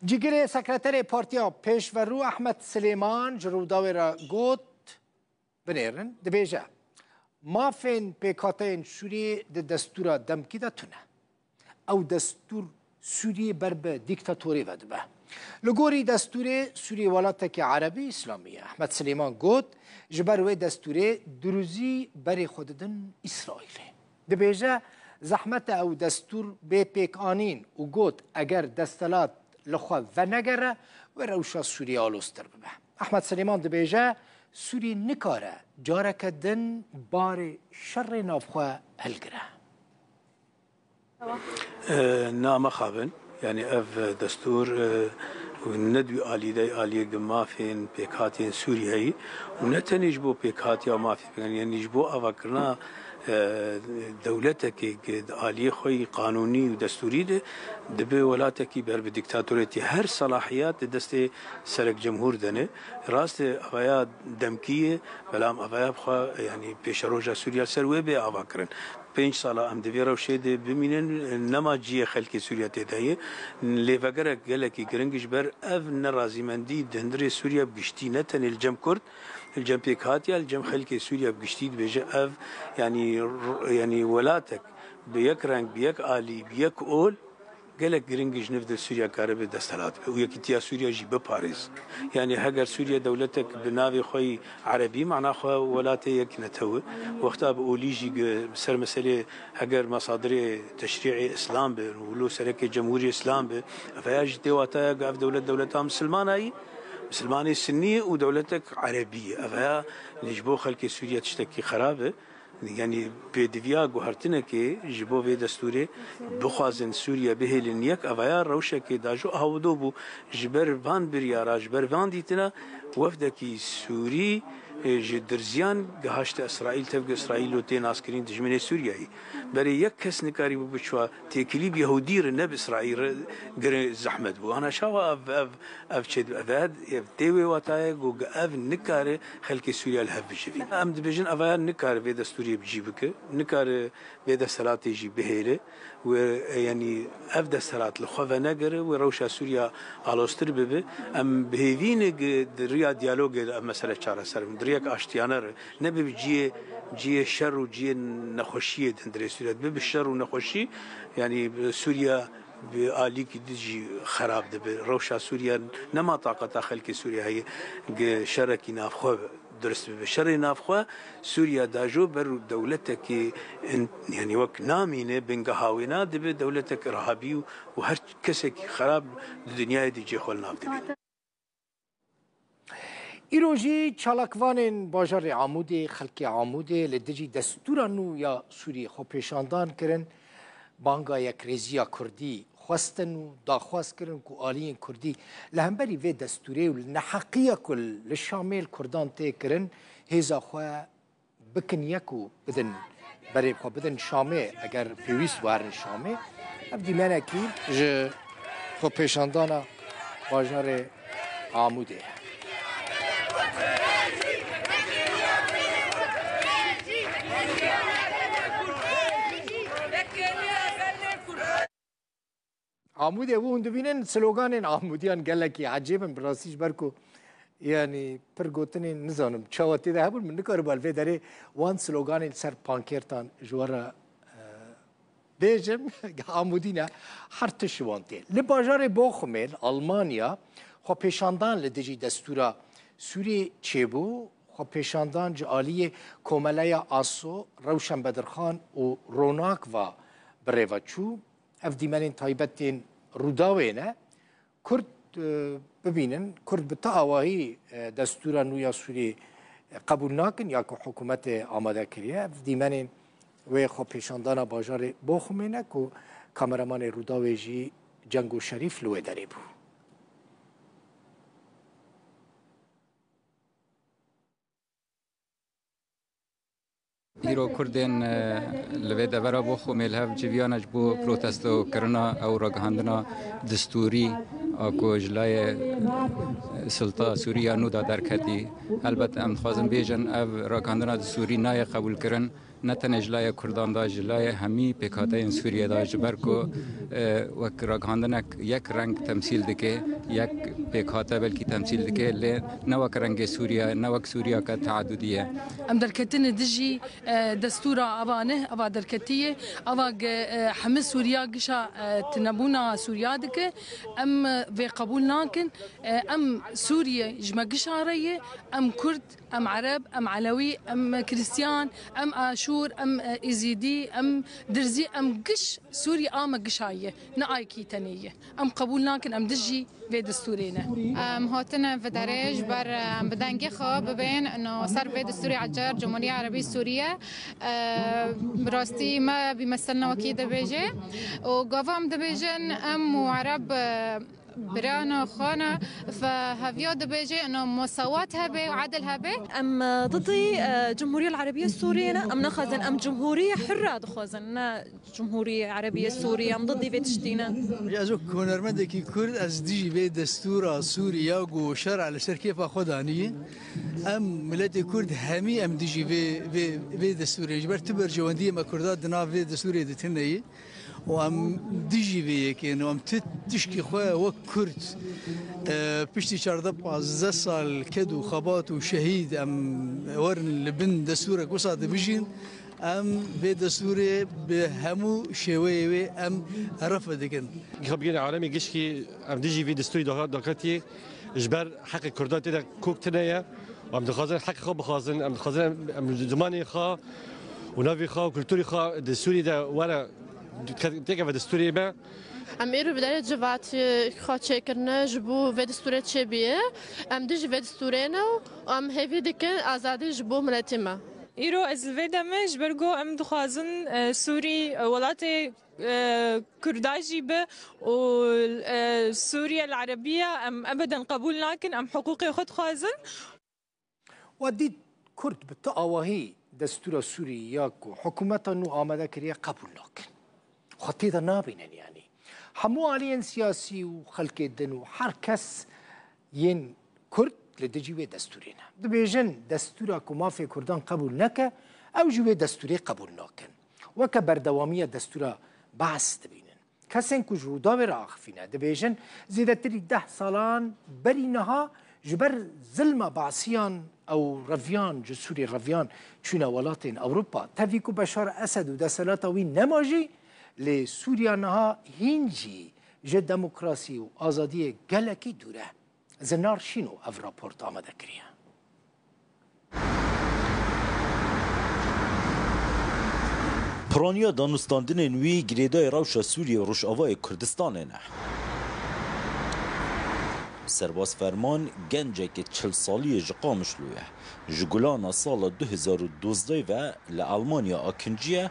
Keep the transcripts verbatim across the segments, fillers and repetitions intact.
Cîgirê sekreterê Partiya Pêşverû Ehmed Silêman ji Rûdawê re got, binêrin, dibêje, mafên pêkhateyên Sûriyê di destûra demkî de tune. Ew destûr Sûriyê ber bi dîktatorê ve dibe. Li gorî destûrê Sûriyê welatekî erebî îslamî ye. Ehmed Silêman got, ji ber wê destûrê dirûzî berê xwe didin Îsraîlê. Dibêje, zehmet e ew destûr bê pêkanîn û got, eger destelat li xwe venegere, wê rewşa Sûriyê aloztir bibe. Ehmed Silêman dibêje, Sûrî nikare careke din barê şerê navxwe hilgire. E, na mexabin, yanî ev destûr, e, ne di wî alî de, aliyê gi mafên pêkhatên Sûriyeyî û ne tenê ji bo pêkhatiya mafê pêkan, yanî ji bo avakirina, e, dewletekê gi di aliyê xwe yî qanûnî û destûrî de dibe welatekî ber bi dîktatoriyetî her selahiyat di destê serek cemhûr de ne. Rast e, avaya demkî ye, belam avaya bi xwe, yanî pêşeroja Sûriya li ser wê bê avakirin. Pênc sala em di vê rewşê de bimînin, nema cihê xelkê Sûriya tê de ye. Lêvegerek gelekî giring ji ber ev nerazîmendî di hundirê Sûriya bi giştî, ne tenê li cem Kurd, li cem pêkhatiya, li cem xelkê Sûriya bi giştî dibêje ev, yanî r-, yanî welatek bi yek reng, bi yek alî, bi yek ol, gelek giring e ji nû di Sûriya karibe destelat be û yekîtiya Sûriya jî biparêz. Yanî heger Sûriya dewletek bi navê xwe yî erebî, mana xwe welatê yek netew e. Wexta bi olî jî gi-, ser meselê heger mesadirê teşrî'ê Îslam be, wilo serekê Cemhûrî Îslam be, ev heya jî tê wataya ku ev dewlet dewleta misilmana yî, misilmanê Sinnî ye û dewletek erebî ye. Ev heya ji bo xelkê Sûriye tiştekî xerab e. Yanî pêdiviya guhertinekê ji bo vê destûrê bixwazin Sûriye bihêlin yek, evaya rewşekê dajo awido bû. Ji ber van biryara, ji ber van dîtina wefdekî Sûrî, e, ji Dirziyan gihaşte Îsraîl, tevge Îsraîlo tê naskirîn dijminê Sûriyeyê. Berê yek kes nikarîbû biçwa têkilî bi Yehûdî re ne bi Îsraîl re gire zehmet bû. Ana çawa ev, ev, ev çêdibe? Ev, ev tê wê watayê ku ev nikare xelkê Sûriye li hev bijivîne. Em dibêjin evaya nikare vê destûrê bi cî bike, nikare vê desthilatê jî bihêle. Wê, e, yanî ev desthilat li xwe venegere, wê rewşa Sûriya aloztir bibe. Em bi hêvî ne ku di riya diyalogê de ev mesele çareser bin, di riyek aştiyane re. Nebe bi cihê, cihê şer û cihê nexweşiyê di hundirê Sûriye dibe, bi şer û nexweşî, yanî Sûriye bi alîkî din jî xerab dibe. Rewşa Sûriye nema taqeta xelkê Sûriye heye, gi şerekî navxwe durust bibe. Şerê navxwe Sûriye dajo ber û dewletekî in-, yanî wek namîne bingeha wê na dibe dewletek irhabî û, û her kesekî xerab di dinyayê de cihê xwe li nav dibîne. Îro jî çalakvanên bajarê Amûdê, xelkê Amûdê li dijî destûra nû ya Sûriyê xwepêşandan kirin, banga yekrêziya Kurdî xwestin û daxwaz kirin ku aliyên Kurdî li hemberî vê destûrê û li neheqiya ku li Şamê li Kurdan tê kirin, hêza xwe bikin yek û bidin berê xwe bidin Şamê, eger pêwîst werin Şamê. Ev dîmenekî ji xwepêşandana bajarê Amûdê ye. Amûdê bû, hûn dibînin sloganên Amûdiyan gelekî ecêb in, bi rastî ji ber ku, yanî, pir gotinên nizanim çawa tê de hebûn, min nikaribû li vê derê wan sloganên li ser pankêrtan ji we re, e, bêjim. Amûdî ne, her tişt ji wan tê. Li bajarê Boxumê li Almanya xwepêşandan li dijî destûra Sûriyê çêbû. Xwepêşandan ji aliyê Komeleya Aso, Rewşen Bedirxan û Ronak ve bi rê ve çû. Ev dîmenên taybet tên Rûdawê ne. Kurd, e, bibînin, Kurd bi ti awahî, e, destûra nû ya Sûriyê, e, qebûl nakin ya ku hikûmetê amade kiriye. Ev dîmenên wê xwepêşandana bajarê Boxumê ne ku kameramanê Rûdawê jî Cengo Şerîf li wê derê bû. Îro Kurdên, e, li vê devera Boxumê li hev civiyane ji bo protestokirina ew ragihandina distûrî a ku ji layê, e, sulta Sûriya nû de derketî. Helbet em dixwazin bêjin ev ragihandina distûrî nayê qebûlkirin, ne tenê ji layê Kurdan de, ji layê hemî pêkhateyên Sûriyê de, ji ber ku E, wek ragihandinek yek reng temsîl dike, yek pêkhate belkî temsîl dike, lê ne wek rengê Sûriye, ne wek Sûriyeke teadudî ye. Em derketine dijî, e, destûra ava ne, ava derketî ye, ava ge, e, hemî Sûriya gişa, e, tinebûna Sûriya dike. Em, e, vê qebûl nakin. E, em Sûriye ji me gişa re ye, em Kurd, em Ereb, em Elewî, em Krîstiyan, em Aşûr, em, e, Êzîdî, em Dirzî, em giş Sûrî a me gişa ye, ne ayekî tenê ye. Em qebûl nakin, em dijî vê destûrê ne. Em hatine viderê ji ber, em bi dengê xwe bibên ino ser vê destûrê ecer Cumhuriyê Erebî Sûriye. E, bi rastî me bî meselna wekî dibêje û gava em dibêjin em û Ereb, e, Birana xwe ne, fe heviya dibêje, ino mesawat hebe û edil hebe. Em, e, didî, e, Cumhuriyê Erebiye Sûriye ne, em naxwazin, em Cumhuriyê Hurra dixwazin, ne Cumhuriyê Erebiye Sûriye, em didî vê tiştî ne. Ez wek hunermendekî Kurd, ez dijî vê destûra Sûriya ku şer'a li ser kêfa xwe danî. Em miletê Kurd hemî em dijî vê, vê, vê destûrê. Ji ber tu berjewendiyê me Kurda di nav vê destûrê de tune ye. û em dijî vê yekê ne, em ti tişkî xwe wek Kurd, e, piştî çardeh pazdeh sal ked û xebat û şehîd em werin li bin destûrek wisa dibijîn, em vê destûrê bi hemû şêweyê wê em refe dikin. Xwe bigihîne alemê gişkî em dijî vê destûrî da-, daketiyê. Ji ber heqê Kurdan tê de kok tune ye. Em dixwazin heqê xwe bixwazin, em dixwazin em, em zimanê xwe û navê xwe û kulturê xwe di Sûriyê de were têkeve destûrê me. Em îro bi derê civatê xwe çêkirine ji bo vê destûrê çêbiye. Em dijî vê destûrê ne û em hêvî dikin azadî ji bo miletê me. Îro ez li vê demê ji ber ku em dixwazin, e, Sûrî, e, welatê, e, Kurda jî be û, e, Sûriye li Erebiya em ebeden qebûl nakin, em hiqûqê xwe dixwazin. We dît Kurd bi tu awahî destûra Sûrî ya ku hikûmeta nû amade kiriye qebûl nakin. Xwe tê de nabînin yanî. Hemû aliyên siyasî û xelkê din û her kes yên Kurd li dijî wê destûrê ne. Dibêjin destûra ku mafê Kurdan qebûl neke, ew jî wê destûrê qebûl nakin. Weke berdewamiya destûra Baas dibînin. Kesên ku ji Rûdawê re axifîne, dibêjin zêdetirî deh salan berî niha ji ber zilma Baasiyan ew reviyan, ji Sûriyê reviyan çûne welatên Ewropa. Tevî ku Beşar Esed û desthilata wî nema jî, lê Sûriya niha hîn jî ji demokrasî û azadiyê gelekî dûr e. Zinar Şîno ev raport amade kiriye. Piraniya danûstandinên wî girêdayî rewşa Sûriyê û Rojavayê Kurdistanê ne. Serbaz Ferman gencekê çil salî yê ji Qamişlo ye. Ji Gulana sala du hezar û dozdeh ve li Almanya akinciye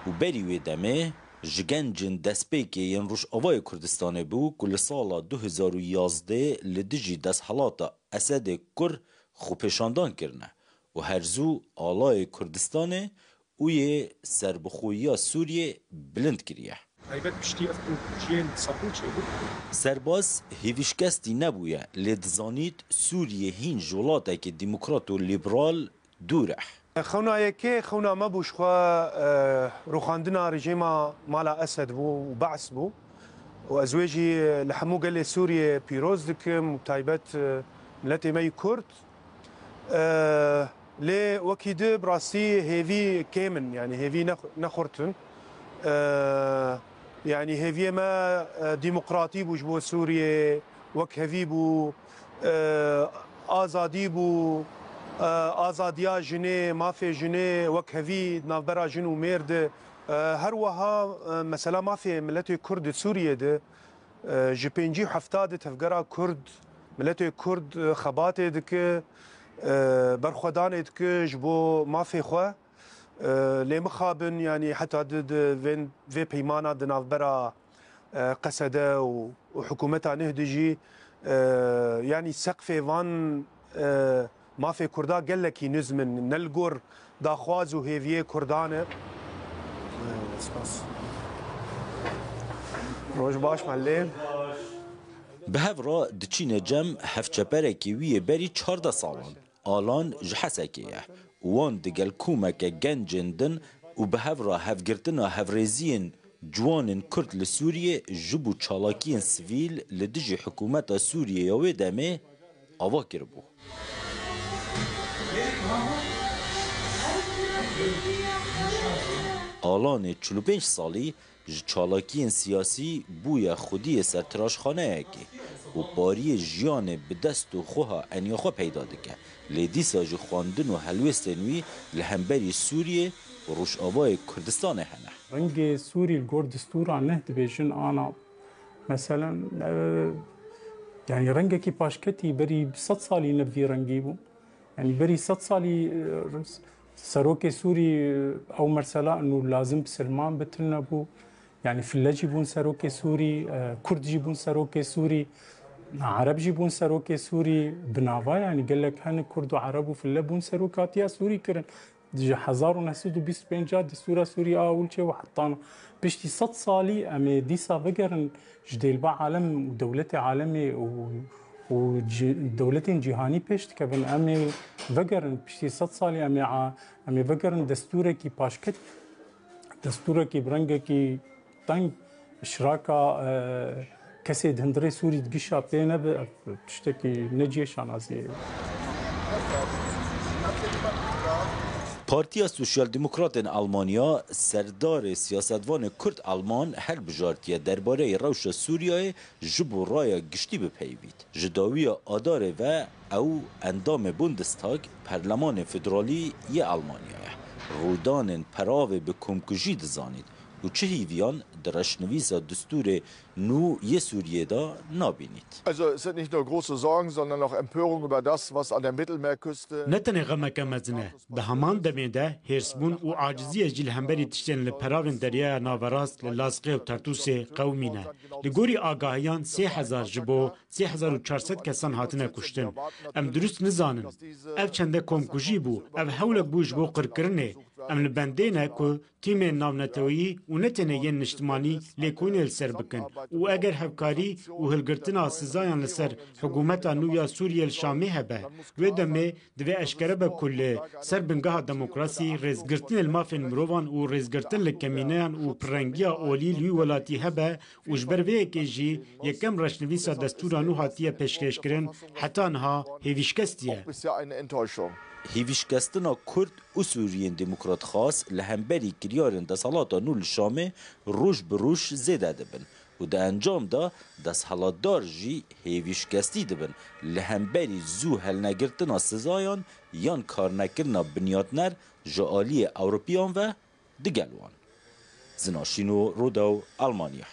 û berî wê demê ji gencên destpêkê yên Rojavayê Kurdistanê bû ku li sala du hezar û yazdeh li dijî desthilata Esedê Kur xwepêşandan kirine û her zû alayê Kurdistanê û yê serbixweyiya Sûriyê bilind kiriye. Taybet piştî ev ku ciyên Sebû çêbû. Serbaz hêvî şikestî nebûye, lê dizanît Sûriye hîn ji welatekî demokrat û lîberal dûr e. Xewna yekê xewna me bû, ji xwe, e, rûxandina rejîma mala Esed bû û Be's bû. Û ez wê jî li hemû gelê Sûriyê pîroz dikim û taybet, e, miletê me yî Kurd. E, lê wekî di bi rastî hêvî kêm in, yanî hêvî ne, ne xurt in. E, yanî hêviyê me, e, demokratî bû ji bo Sûriyê, wekhevî bû, e, azadî bû, e, azadiya jinê, mafê jinê, wekhevî di navbera jin û mêr de. E, her wiha, e, mesela mafê miletê Kurd di Sûriyê de, e, ji pêncî û hefta de tevgera Kurd, miletê Kurd, e, xebatê dike, e, berxwedanê dike ji bo mafê xwe. E, lê mixabin, yanî heta di, di vên, vê peymana di navbera, e, Qesede û, û hikûmeta neh de jî, e, yanî seqfê van, e, mafê Kurda gelekî nizm in, ne li gor daxwaz û hêviyê Kurdan e. E, spas. Roj baş, malê. Bi hev re diçîne cem hevçeperekê wî yê berî çardeh salan. Alan ji Hesekê ye û wan digel komeke gencên din û bi hev re hevgirtina hevrêziyên Ciwanên Kurd li Sûriyê ji bo çalakiyên sivîl li dijî hikûmeta Sûriyê ya wê demê ava kiribû. Alanê çil û pênc salî ji çalakiyên siyasî bûye xwediyê sertiraşxaneyekê û pariyê jiyanê bi dest û xweha eniya xwe peyda dike. Lê dîsa jî xwendin û helwêstên wî li hemberî Sûriyê û Rojavayê Kurdistanê hene. Rengê Sûrî li gor distûra neh dibêjin ana, meselen, e, yanî rengekî paşketî berî sed salî ne bi vî rengî bû. Yanî berî sed salî, e, serokê Sûrî, e, ew mesela û lazim bisilman bitin nebû. Yanî fille jî bûn serokê Sûrî, e, Kurd jî bûn serokê Sûrî, Ereb jî bûn serokê Sûrî. Bi nava yanî gelek hene Kurd û Ereb û fille bûn serokatiya Sûrî kirin. Ji hezar û neh sed û bîst û pênc a destûra Sûrî a ewil çê û hetan piştî sed salî em ê dîsa vegerin ji dêlba alem û dewletê alemê û, û ci-, dewletên cîhanî pêş dikevin. Em ê vegerin piştî sed salî em ê a-, em ê vegerin destûrekî paşket, destûrekî bi rengekî teng, işraka, e, kesê di hundirê Sûrî di gişa pê nebe, ev tiştekî ne cihê şanaziyê ye. Partiya Sosyal Demokratên Almanya, serdarê siyasetvanê Kurd Alman hilbijartiye derbareyê rewşa Sûriyeyê ji bo raya giştî bipeyivît. Ji dawiya Adarê ve ew endamê Bundestag, Perlemanê Federalî yê Almanyayê. Rûdanên peravê bi komkujî dizanît û çi hîviyan di reşnivîsa distûrê nû yê Sûriyê de nabînît. Also, es sind nicht nur große Sorgen, sondern auch Empörung über das, was an der Mittelmeerküste Ne tenê xemeke mezin e. Di heman demê de hêrsbûn û aciziyê jî li hemberî tiştên li peravên Deryaya Naverast li Lazqê û Tertûsê qewimîne. Li gorî agahiyan sê hezar ji bo sê hezar û çar sed kesan hatine kuştin. Em dirust nizanin. Ev çende komkujî bû, ev hewlek bû ji bo qirkirinê. Em li bendê ne ku tîmên navneteweyî û ne tenê yên niştimanî lêkolînê li ser bikin û eger hevkarî û hilgirtina sizayan li ser hikûmeta nû ya Sûriyê li Şamê hebe, wê demê divê eşkere be ku li ser bingeha demokrasî, rêzgirtinê li mafên mirovan û rêzgirtin li kemîneyan û pirrengiya olî li wî welatî hebe û ji ber vê yekê jî yekem reşnivîsa destûra nû hatiye pêşkêşkirin heta niha hêvîşkestî ye. Bisher eine Enttäuschung. Hêvîşkestina Kurd û Sûriyên Demokratxwaz li hemberî kiryarên desthilata nû li Şamê roj bi roj zêde dibin û di encam de desthilatdar jî hêvîşkestî dibin li hemberî zû helnegirtina sizayan yan karnekirina binyatner ji aliyê Ewropiyan ve digel wan. Zina Şîno, Rodew, Almanya.